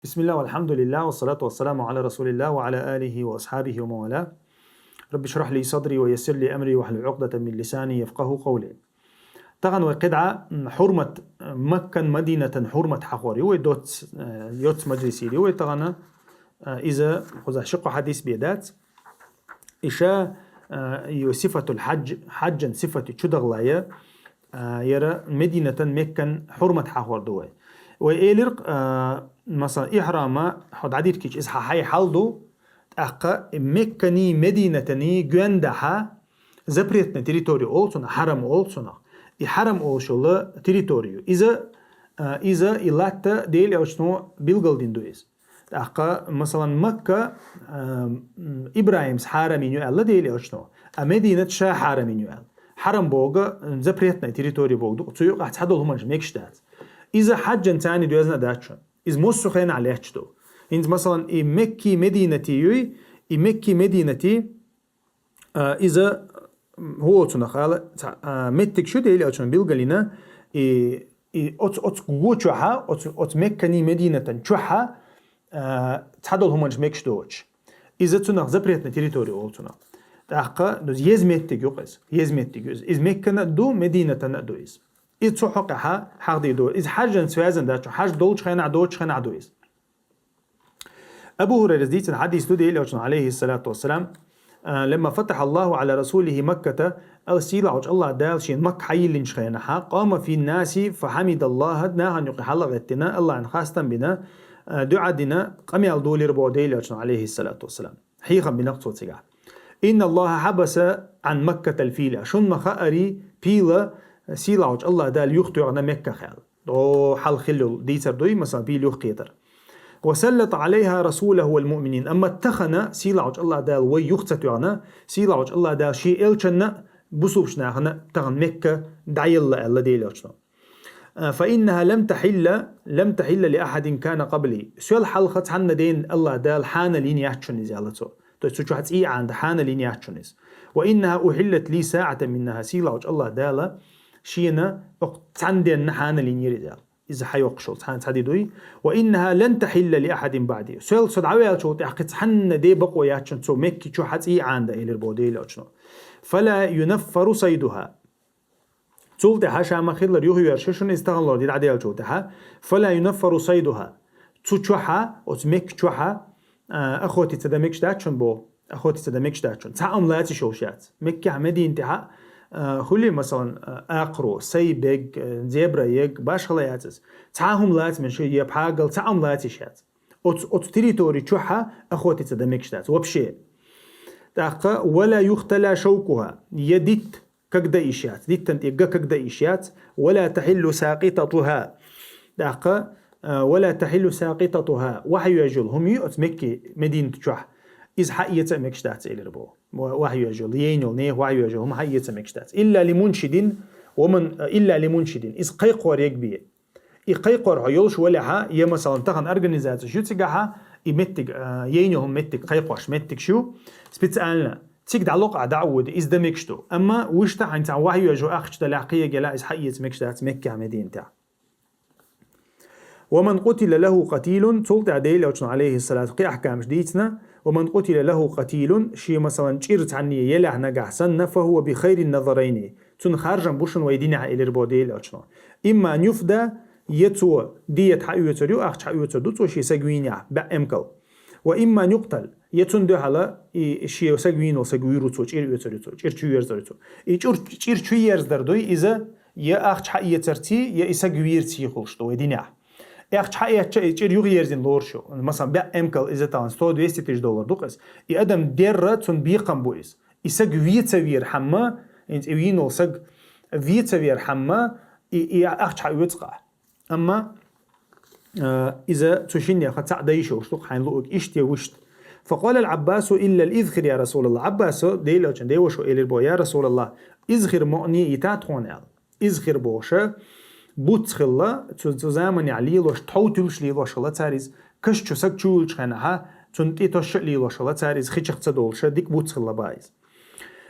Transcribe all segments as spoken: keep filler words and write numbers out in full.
بسم الله والحمد لله والصلاة والسلام على رسول الله وعلى آله وأصحابه ومن والاه. رب اشرح لي صدري ويسر لي أمري واحلل عقدة من لساني يفقهوا قولي. Тахана вай кхидӀа хьурмат, Маккан Мадинатан хьурмат хьахор ю вай доц, э, йоц мажлис йир ю вай тахана, э, иза кхуза ши-кхо хьадис бе дац. Иша, э, ю сифатул хьадж, хьаджан сифати чудагълая, э, яра Мединатан Меккан хьурмат хьахор ду вай. Вай элир, э, масала, ихрама хьо дӀадиркич из хьа хьай хьал ду, тӀаккха Меккани Мединатани гуьндахьа запретная территория олцунах, хьарам олцунах. И хьарам олшула территорию. Иза, э, иза и латта Дела элчано билгалдин ду из. ТӀаккха, масалан, Макка, э, м, Ибрагьимс хьарамин ю аьлла Дела элчано, а Мединат ша хьарамин ю аьлла. Хьарам бога, м, запретная территория бога ду, цу юкъахь цхьадолу хӀуманаш мегаш дац. Иза хьаджан царни доьзна дац шуна. Иза массо хенахь лаьтташ ду. ХӀинца, масалан, и Мекки Мединати юй, и Мекки Мединати, а, иза, м, хӀу оцунах ала, ца-, а, меттиг шу Дела элчано билгалина, и, и оц-, оц го чохьа, оц-, оц Меккани Мединатан чохьа, а, цхьадолу хӀуманаш мегаш доцуш. Иза цунах запретная территория олцунах. ТӀаккха ду еза меттиг юкъа иза, еза меттиг ю иза. Иза Меккана а ду, Мединатана а ду иза. Иза цу хьокъехьа хьахдий ду. Иза хьаджан связан дац, хьаж долчу хенахь, доцучу хенахь ду иза. Абу Хурайрас дийцина хьадис ду Дела элчано, алейхиссалату вассалам, а, «Ламма фатахаллаху аля расулихи Макката», ал сийлахьчу Аллах Дала шен Макка хьайиллинчу хенахьа, «къама фи наси фахамидаллаха», нахана юкъа хьалагӀеттина, Аллахьан хастам бина, а, дуьӀа дина, къамел долийра боху Дела элчано, алейхиссалату вассалам. Хьехам бинарх цо цигахь. «Инна Аллаха хьабаса ан Маккатал фила». Шун ма хаари, пила сийлахьчу Аллах Дала юхатоьхна Мекках аьлла. О, хьал хиллал дийцар дуй, масала, пила юхакхетар. «Ва саллата алейха расулаху вал муъминин». Амма тахана сийлахьчу Аллах Дала вай юха ца тоьхна, сийлахьчу Аллах Дала шен элчанна а, бусулбачу нахана а тахана Мекка дӀаелла аьлла Дела элчано. А, «фа иннаха лам тахилла, лам тахилла ли ахадин кана къабли». Сол хьалха цхьанна ден Аллах Дала хьанал йина яц шуна иза аьлла цо. То есть цу чохь цӀий Ӏанда хьанал йина яц шуна иза. «Ва иннаха ухиллат ли саатан миннаха». Сийлахьчу Аллах Дала шена окху цхьана денна хьанал йинера иза аьлла. Иза хьайоккхуш йолу цхьа, цхьа ди дуй. «Ва иннаха лан тахилла ли ахадин баъди». Сол со дӀаваьллачул тӀаьхьа кхин цхьанна де бакъо яц шуна цу Мекки чохь цӀий Ӏанда элира боху Дела элчано. «Фала юнаффару сайдуха». Цул тӀаьхьа ша ма-хиллара юхайоьрзуш ю шуна иза таханлора ди дӀаделлачул тӀаьхьа. «Фала юнаффару сайдуха». Цу чохьа, оцу Мекка чохьа, а, охотиться дан мегаш дац шуна боху. Охотиться дан мегаш дац шуна. Цхьа а хӀума лаца йиш йолуш яц. Меккехь, Мединатехьа, а, хуьлий, масалан, а, акхаро, сай бег, а, зебра ег, башхала яц иза. Цхьа а хӀума лаца мегаш, я пхьагал, цхьа а хӀума лаца йиш яц. Оцу, оцу территори чохьа охотиться дан мегаш дац. Вообще. ТӀаккха, «вала юхтала шовкуха», я дитт кагда йиш яц, диттан тӀе га кагда йиш яц, «вала тахиллу сакъитатуха». ТӀаккха, а, «вала тахиллу сакъитатуха», вахьа йоьжна йолу хӀума ю оцу Мекки, Мединат чохь. Иза хьаэца а мегаш дац элира боху. Ва-, вахьа йоьжна йолу, ейна йолу, нехан вахьа йоьжна йолу хӀума хьаэца а мегаш дац. «Илла ли муншидин, ва ман», а, «илла ли муншидин». Иза кхайкхор егбе. И кхайкхор хьо йолуш валехьа, я, масалан, тахана организацеш ю цигахьа, и меттиг, а, ейна йолу хӀума меттиг кхайкхош, меттигаш ю, специально. Цига дӀалокъахь дӀа а воьду, иза дан мегаш ду. Амма вуьшта хьайна цхьа вахьа йоьжна йолу ахча далахь кхин егелахь, иза хьаэца мегаш дац Меккехь, Мединатехь. «Ва ман къутила лаху къатилун», цул тӀаьхьа Дела элчано, алейхиссалату, кхин ахкамаш дийцина, «ва ман къутила лаху къатилун», шен, масалан, чӀир цхьанне елахь нагахь санна, «фахува би хайрин назарайни», цунна харжам бу шуна вай динехь элира боху Дела элчано. «Имма ан юфда», я цо дият хьаоьцур ю, ахча хьаоьцур ду цо шен саг вийнехь, баьӀ эмкал. «Ва имма ан юкътал», я цунна дуьхьала, и шен саг вийна волу саг вуьйр ву цо, чӀир оьцур ю цо, чӀир чу ерзар ю цо. И чӀур-, чӀир чу ерзар дуй иза, я ахча хьаэцарций, я и саг вийрций хуьлуш ду вай динехь. Ахча хьаэцча, и чӀир юхаерзина лоруш ю. Масалан, баьӀ эмкал иза тахана сто-двести тысяч доллар ду-кх иза. И адам дерра цунна бекхам бу иза. И саг вен ца вер хьамма, хӀинца и вийна волу саг вен ца вер хьамма, и, и ахча хьаоьцу-кх ахь. Амма, а, иза цу шиннеха цхьаъ дан йиш йолуш ду-кх хьайна луъург, иштта я вуьшта. «Факъала ал-Ӏаббасу илла ал-изхир, я Расулаллах». Ӏаббасо, Дела элчан девашо, элира боху: «Я Расулаллах, изхир муъни йита тхуна», аьлла. Изхир бохуша, буц хилла, цу, цу заманехь лелош, тхов туьллуш лелош хилла цара иза, каш чу саг чу вуьллучу хенахьа, цунна тӀе тосуш а лелош хилла цара иза, хи чех ца долуша, дика буц хилла боху иза.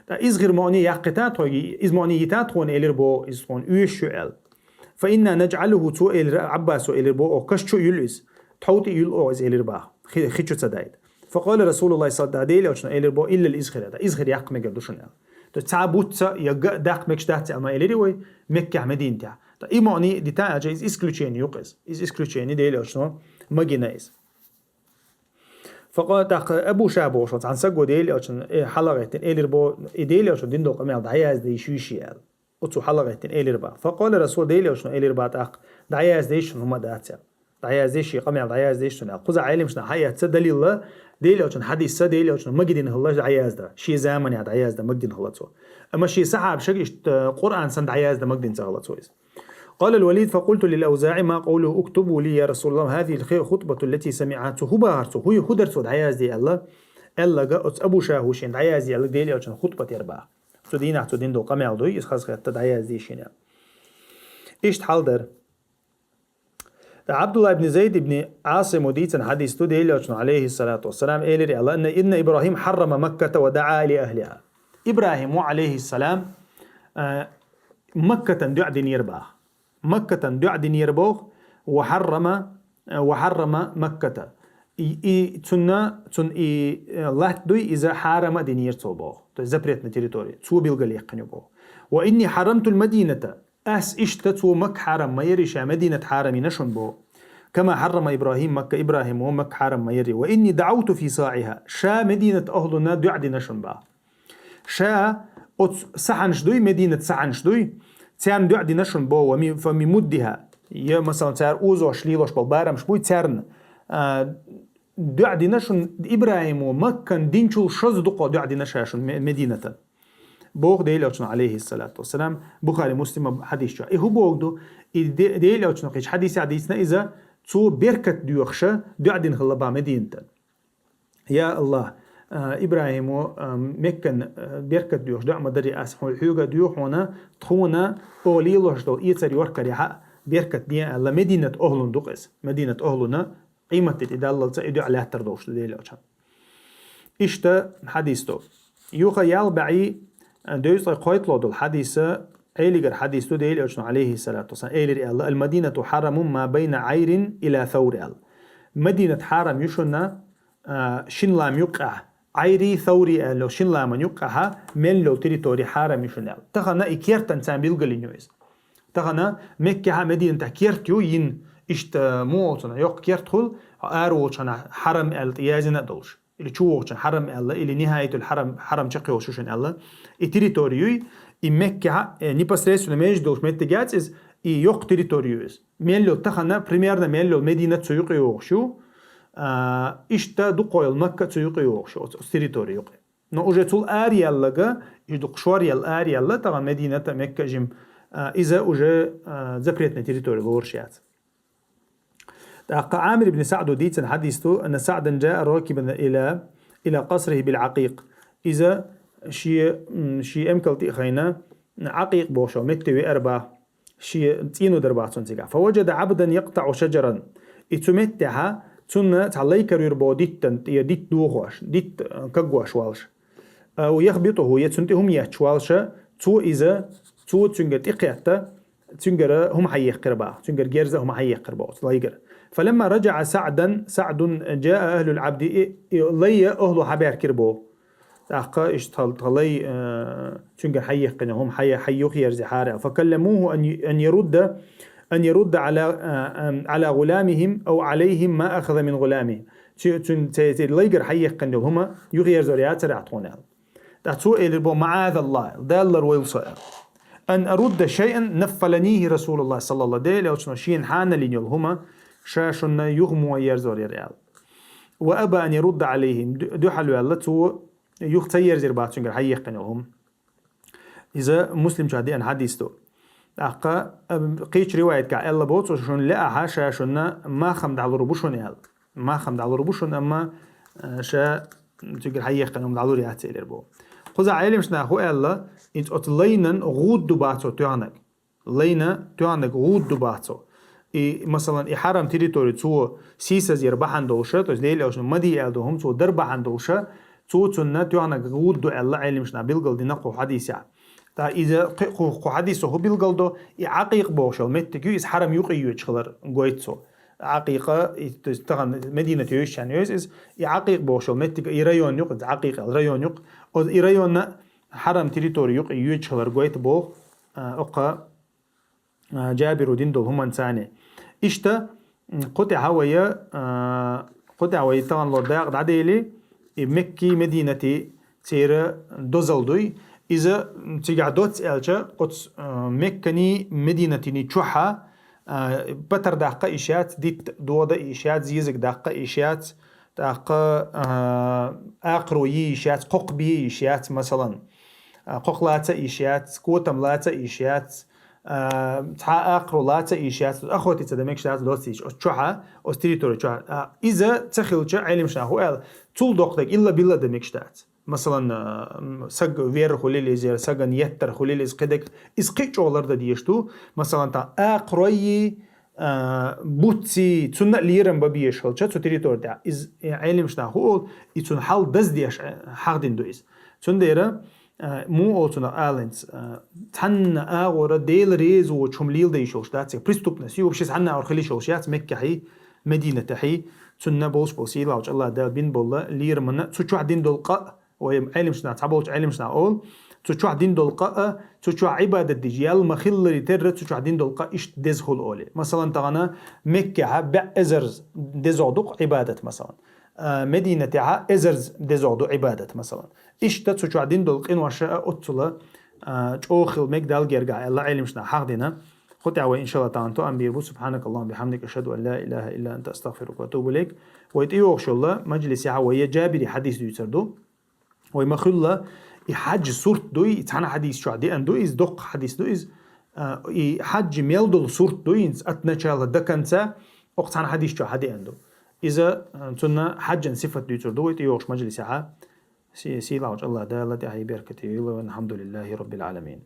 Ткъа изхир муъни яккхита тхоьга, иза муъни йита тхуна, элира боху, иза тхуна оьшуш ю аьлла. «Фа инна наджӀалуху», цо элира, Ӏаббасо элира боху, оха каш чу а юьллу иза. Тхов тӀе юьллу оха иза элира баха. Хи, хи чу ца дайта. فقال رسول الله صلى الله عليه وسلم, Делан элчано элира боху, إلا الإذخرة, изхир яккха мегар ду шуна аьлла. То есть цхьа бутт ца, я га, даккха мегаш дац аьлла ма элира вай, Меккехь, Мединатехь. Ткъа и маъни дита аьлча, иза исключение ю-кх иза. Иза исключение Делан элчано ма гина иза. فقال, тӀаккха Абу Шаха бохуш волу цхьана саго Делан элчано, э, хьала гӀеттина элира боху, и Делан элчано дина долу къамел дӀаязде йиш юй шен аьлла. Оцу хьала гӀеттина элира баха. فقال رسول, Делан элчано элира баха тӀаккха, дӀаязде йиш шуна хӀума дац аьлла. ДӀаязде йиш шен къамел, дӀаязде йиш шуна аьлла. Кхузахь Ӏеламнаха хьаэцна далил, Делан элчан хьадисца, Делан элчано магадина хилла дӀаязда. Шен заманехь дӀаязда магадина хилла цо. Амма шен сахьабашка иштта Къуръан санна дӀаязда магадина ца хилла цо иза. قال الوليد: فقلت للأوزاعي: ما قوله اكتبوا لي يا رسول الله هذه الخطبة التي سمعها؟ Цо хӀун бахара цо? ХӀун, хӀун дара цо дӀаязде аьлла? Аьлларг оцу Абу Шаха шена дӀаязде аьлларг Делан элчан хутбат яра баха. Цу дийнахь цо дина долу къамел дуй, иза хазахетта дӀаязде йиш шена аьлла. Иштта хьал дара. Ӏабдулла ибн Зайд ибн Ӏасимо дийцина хьадис ду, Делан элчано, عليه الصلاة والسلام, элира аьлла: إن إبراهيم حرم مكة ودعا لأهلها. ИбрахӀимо, عليه السلام, а, Маккатан дуьӀа динера баха. Маккатан дуьӀа динера боху, وحرم, وحرم مكة. И, и цунна, цунна и, э, латта дуй, иза хьарам а динера цо боху. То есть запретная территория. Цо билгалъяьккхина ю боху. وإني حرمت المدينة. Ас иштта цо Макка хьарам ма яри, ша Мединат хьарам йина шуна боху. كما حرم إبراهيم مكة, ИбрахӀимо Макка хьарам ма яри. وإني دعوت في صاعها. Ша Мединат ахлуна дуьӀа дина шуна баха. Ша оцу сахьанаш дуй, Мединат сахьанаш дуй, царна дуьӀа дина шуна боху, ومن, فمن مدها. Я, масалан, цара озош лелош болу барамаш буй, царна, а, дуьӀа дина шуна ИбрахӀимо Маккан динчул шозза дукха дуьӀа дина ша шуна Ме-, Мединатан. Боху Делан элчано, عليه الصلاة والسلام, Бухари, Муслима хьадис чохь. И хӀун боху ду? И Де-, Делан элчано кхечу хьадисехь дийцина иза, цо беркат доьхуша дуьӀа дина хилла баха Мединатан. Я АллахӀ, а, ИбрахӀимо, а, Меккан, а, беркат доьхуш дуьӀа ма дарий ас, хьо-, хьоьга а доьху хьуна, тхуна оха лелош долу эцар йохкарехь а беркат де аьлла, Мединат охлун ду-кх иза. Мединат охлуна къематде тӀедаллалца и дуьӀа лаьттар долуш ду Делан элчан. Иштта хьадис ду. Юха ял баьӀий, а, дезткъе кхойтталгӀа долу хьадиса, Ӏелигара хьадис ду, Делан элчано, عليه الصلاة والسلام, элира аьлла: المدينة حرم ما بين عير إلى ثور аьлла. Мединат хьарам ю шуна, а, шин лам юккъехь, Ӏайри, Саври аьлла, шин ламан юккъехьа мел йолу территори хьарам ю шуна аьлла. Тахана и кертан царна билгалйина ю иза. Тахана Меккехьа, Мединатехь керт ю йина, иштта муха олу цунах, йоккха керт хуьлу, араволчунна хьарам аьлла тӀе яздина а долуш. Или чувогӀучунна хьарам аьлла, или нихаятул хьарам, хьарам чекхйолуш ю шуна аьлла. И территори юй, и Меккехьа, э, непосредственно между долуш меттиг яц иза, и йоккха территори ю иза. Мел йолу тахана, примерно мел йолу Мединат цу юкъе йогӀуш ю, а, иштта дукха йолу Макка цу юкъе йогӀуш ю, оцу, оцу территори юкъе. Но уже цул араяллага, и дукха шор яьлла араялла, тахана Медината, Мекка жим, а, иза уже, а, запретная территори лоруш яц. ТӀаккха Ӏамир ибн СаӀду дийцина хьадис ду, أن سعدا جاء راكبا إلى، إلى قصره بالعقيق. Иза шен, м, шен эмкал тӀе а хайна, Ӏакъикъ бохуш йолу метте веара баха. Шен цӀено дара баха цунна цигахь. فوجد عبدا يقطع شجرا. И цу меттехьа цунна цхьа лайкар юьра боху диттан, я дитт дохош, дитт, а, кагош волуш. أو يخبطه, я цунна тӀе хӀума етташ волуша, цо иза, цо цуьнгара тӀе кхетта, цуьнгара хӀума хьаеккхира баха, цуьнгара герза а хӀума хьаеккхира боху, лайгара. فلما رجع سعدا، سعد، جاء أهل العبد, и, и лай а охьлу хьабаьхкира боху. ТӀаккха иштта тха, тха лай, э, цуьнгара хьаеккхина хӀума хьая-, хьай юхаерзийхьара. فكلموه أن ي-، أن يرد، أن يرد على، э، على غلامهم أو عليهم ما أخذ من غلامهم. Цу-, цуьн-, цу-, цу лайгара хьаеккхина йолу хӀума юхаерзор яцара ахь тхуна аьлла. ТӀаккха цо элира боху: معاذ الله, Далла ларвойла со аьлла. أن أرد شيئا نفلنيه رسول الله صلى الله عليه وسلم, Делан элчано шена хьанал йина йолу хӀума ша шуна юха муха ерзор яра аьлла. وأبى أن يرد عليهم, ду-, дуьхьал ваьлла, цо юха ца ерзира баха цуьнгара хьаеккхина йолу хӀума. Иза Муслим чохь деана хьадис ду. ТӀаккха, а, кхечу риваятехь аьлла боху цо, шуна лаахь ша шуна мах-м дӀалур бу шуна аьлла. Мах-м дӀалур бу шуна, амма, а, ша цуьнгара хьаеккхина хӀума дӀалур яц элира боху. Кхузахь Ӏеламнаха хӀун аьлла, иза оцу лайнан гӀуда ду баха цо тоьхнарг. Лайна тоьхнарг гӀуда ду баха цо. И, масалан, и хьарам территори цо сийсазъяр бахьана долуша, то есть Делан элчано ма де аьлла долу хӀума цо дар бахьана долуша, цо цунна тоьхнарг гӀуда ду аьлла Ӏеламнаха билгалдина кху хьадисехь. ТӀаккха иза кху, кху, кху хьадисо хӀун билгалдо, и Ӏакъикъ бохуш йолу меттиг ю, иза хьарам юкъе йоьдуш хилар гойту цо. Ӏакъикъа, и, то есть, тахан Мединате йовзачарна йовз из, и Ӏакъикъ бохуш йолу меттиг, и район ю-кх, Ӏакъикъ аьлла район ю-кх. Оцу и районна хьарам территори ю-кх, и йоьдуш хилар гойту боху, а, окха, а, Джабиро дина долу хӀуманца. Иштта, м, кху тӀехь вай, а, кху тӀехь вай тахана лор дакъа дӀадели, и Мекки, Мединати церан дозалла дуй. Иза, м, цигахь доцца аьлча, оцу, а, Меккани, Мединатини чохьа, а, патар даккха йиш яц, дитт дода йиш яц, зезаг даккха йиш яц, тӀаккха, а, акхаро йий йиш яц, кхокха бий йиш яц, масалан. А, кхокха лаца йиш яц, котам лаца йиш яц, а, цхьа акхаро лаца йиш яц, охотиться дан мегаш дац доцца йиш, оцу чохьа, оцу территори чохьа. А, иза ца хилча, Ӏеламнаха хӀу аьлла, цул доккха дерг илла-билла дан мегаш дац. Масалан, а, м, саг вер хуьлийла иза, сагана еттар хуьлийла иза, кхидерг, иза кхин а чӀогӀа лардан дезаш ду. Масалан, тхан акхарой, а, буцций, цунна а лерам бан безаш хилча, цу территори тӀехь. Иза, э, Ӏеламнаха хӀу олу, и цунна хьал даздеш, э, хьахдина ду иза. Цундела, а, муха олу цунах аланца, а, цхьанна агӀора Дела реза воцу хӀума леладан йиш йолуш дац, преступность ю, вообще цхьанна агӀор хила йиш йолуш яц Меккахьий, Мединатахьий, цунна болуш болу сийлахьчу АллахӀ Дала бина болу лерамна, цу чохь дина долу къа, вай Ӏеламнаха, цхьаболчу Ӏеламнаха олу, цу чохь дина долу къа а, цу чохь Ӏибадат деш ял ма-хилларе терра, цу чохь дина долу къа иштта деза хуьлу олий. Масалан, тахана Меккехь бӀе эзар дезагӀа ду-кх Ӏибадат, масалан. А, Мединатехь эзар дезагӀа ду Ӏибадат, масалан. Иштта цу чохь дина долу къинош а оццула, а, чӀогӀа хила мега Далла гергахь аьлла, Ӏеламнаха хьахдина. Кху тӀехь вай, иншаллахӀ, тахана тоам бийр бу. سبحانك اللهم وبحمدك، أشهد أن لا إله إلا أنت، أستغفرك وأتوب إليك. Вай тӀейогӀуш йолу мажлисехь вай я Джабири хьадис дуьйцур ду. Вай ма-хуьллу, и хьаьжжин сурт дуй, и цхьана хьадис чохь деана ду иза, доккха хьадис ду иза. А, и хьаьжжин мел долу сурт дуй, хӀинца от начала до конца, окху цхьана хьадис чохь деана ду. Иза, а, цунна хьаьжжин сифат дуьйцур ду вай тӀейогӀуш мажлисехь. Си-, сийлахьчу АллахӀ Дала тӀаьхье беркате йойла вайн, الحمد لله رب العالمين.